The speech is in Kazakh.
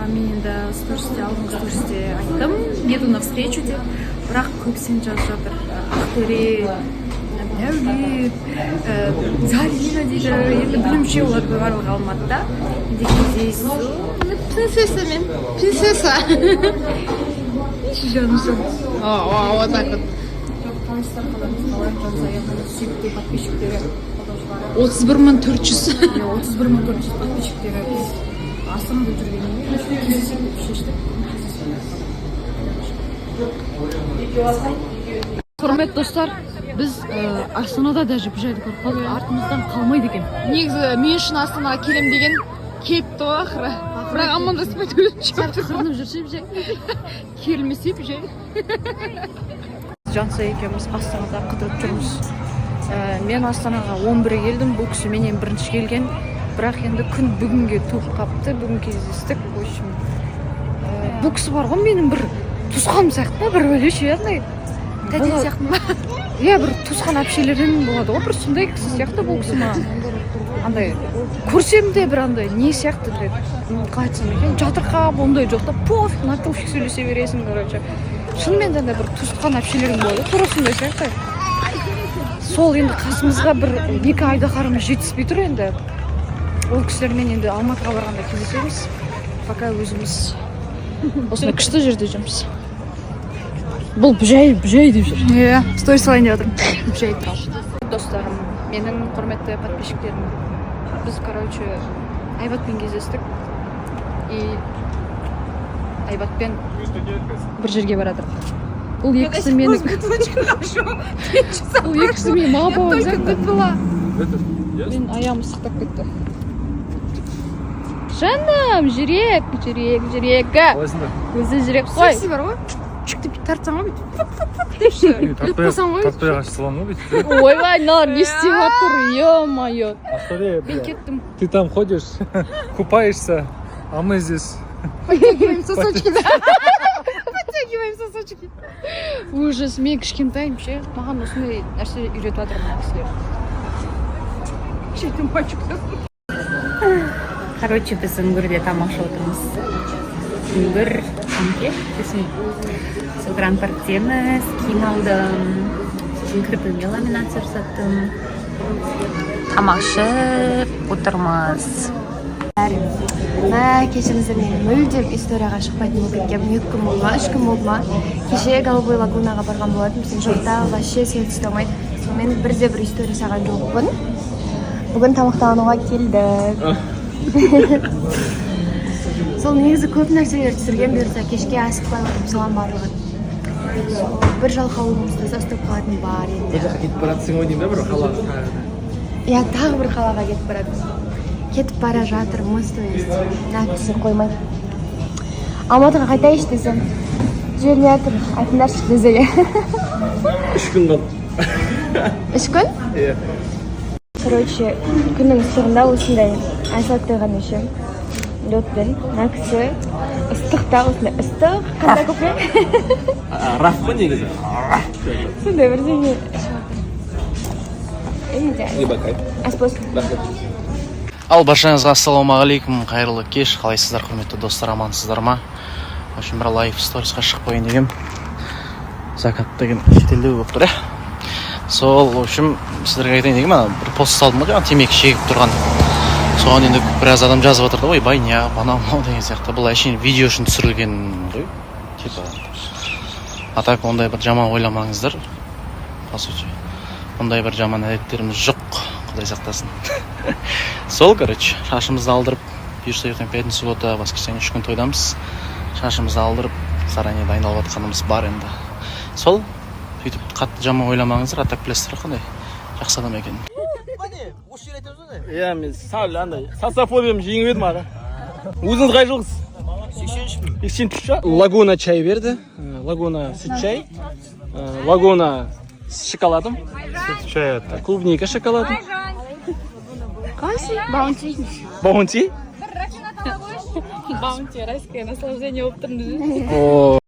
Мен енді стористе, алдыңғы стористе айттым, еду на встречу деп, бірақ көбісін жазып жатыр: Ақтөре, Дәулет, Зарина дейді. Енді білуімше, олар барлығы Алматыда. Енді кездесу. Принцесса мен. Принцесса. Жаным сол. О, о, вот так вот. Жоқ, қалайсыздар, қалдарыңыз қалай, Жансая, сүйікті подписчиктері, қолдаушылары? 31 400. Иә, 31 400 подписчиктері. Біз Астанада жүргеннен кейін кездесейік деп шештік. Кездесеміз. Құрметті достар, біз Астанада даже Бүжайды көріп қалдық, артымыздан қалмайды екен. Негізі мен үшін Астанаға келем деген келіпті ғой ақыры. Бірақ амандаспайды өзінше. Қырынып жүрсе, Бүжай. Келмесе, Бүжай. Жансая екеуміз Астанада қыдырып жүрміз. Мен Астанаға 11 келдім, бұл кісі менен бірінші келген, бірақ енді күн бүгінге туып қапты, бүгін кездестік. В общем, бұл кісі бар ғой, менің бір туысқаным сияқты да, бір бәлеше андай. Тәтең сияқты ма? Иә, бір туысқан әпшелерден болады ғой, бір сондай кісі сияқты бұл кісі маған. Андай көрсем де, бір андай не сияқты, бір қалай айтсам екен, жатырқап ондай жоқ та, пофиг на пофиг сөйлесе бересің. Короче, шынымен де андай бір туысқан әпшелерің болады, тура сондай сияқты. Сол енді қасымызға бір екі айдаһарымыз жетіспей тұр. Енді ол кісілермен енді Алматыға барғанда кездесеміз. Пока өзіміз осындай күшті жерде жүрміз. Бұл Бүжай, Бүжай деп жүр. Иә, сторис салайын деп жатырмын Бүжай туралы. Достарым, менің құрметті подписчиктерім, біз, короче, Айбатпен кездестік и Айбатпен бір жерге бара жатырмық. Бұл екі кісі менің мама папам сияқты. Менің аяғым ыстықтап кетті. Жаным, жүрек, жүрек, жүрек. Қалайсыңдар? Өзі жүрек қой. Секси бар ғой. Чик деп тартсаң ғой, бүйтіп. Деп ше. Іліп қойсаң ғой. Тартпай қашып саламын ғой бүйтіп. Ойбай, мыналар не істеп жатыр, ё-моё? Ақтөре, Мен кеттім. ты там ходишь, купаешься, а мы здесь. Подтягиваем сосочки. Подтягиваем сосочки. Ужас, мен кішкентайым ше, маған осындай нәрсе үйретіп жатыр мына кісілер. Чей-то мальчик. Короче, біз Үңгірде тамақ ішіп отырмыз. Үңгір неге? Сосын сол Гранд Парктеміз, киім алдым. Сосын кірпігіме ламинация жасаттым. Тамақ ішіп отырмыз. Мә, кешіріңіздер, мен мүлдем историяға шықпайтын болып кеткенмін. 2 күн болды ма, 3 күн болды ма, кеше Голубой лагунаға барған болатынмын. Біздің жақта вообще сел түсе алмайды, сонымен бірде бір история салған жоқпын. Бүгін тамақтануға келдік. Сол негізі көп нәрселер түсірген, бұйырса, кешке асықпай отырып саламын барлығын. Сол бір жалқаулығым ұстаса, ұстап қалатын бар енді. Бір жаққа кетіп бара жатсың ғой деймін да, бір қалаға тағы да. Иә, тағы бір қалаға кетіп барады, кетіп бара жатырмыз. То есть мына кісі қоймайды, Алматыға қайтайыншы десем, жібермей жатыр. Айтыңдаршы десеге. 3 күн қалды. 3 күн. Иә. Короче, күннің ыстығында осындай айсаттай ғана ішемін ледпен. Мына кісі ыстықта осындай ыстық қандай кофе? Раф қой негізі. Сондай бірдеңе ішіп жатыр. Либо кайф. Ас болсын. Рахмет. Ал баршаңызға ассалаумағалейкум, қайырлы кеш! Қалайсыздар, құрметті достар, амансыздар ма? В общем, бір лайв сторисқа шығып қояйын дегем. Закат деген шетелде болып тұр, иә. Сол, в общем, сіздерге айтайын дегенім, ана бір пост салдым ғой жаңағы темекі шегіп тұрған. Соған енді біраз адам жазып жатыр да, ойбай, неғып, анау мынау деген сияқты. Бұл әшейін видео үшін түсірілген ғой типа, а так ондай бір жаман ойламаңыздар. По сути, ондай бір жаман әдеттеріміз жоқ, құдай сақтасын. Сол, короче, шашымызды алдырып, бұйырса, ертең пятница, суббота, воскресенье, 3 күн тойдамыз. Шашымызды алдырып, заранее дайындалып жатқанымыз бар енді. Сол, сөйтіп қатты жаман ойламаңыздар. А так білесіздер ғой, қандай жақсы адам екенін. Иә, мен сәл андай социофобиям жеңіп едім, аға. Өзіңіз қай жылғысыз? 83-пін. 83 па? Лагуна чай берді. Лагуна сүт чай. Лагуна с шоколадом. Чай. Клубника с шоколадом. Қайсы? Баунти. Баунти. Баунти, райское наслаждение болып тұрмыз. О.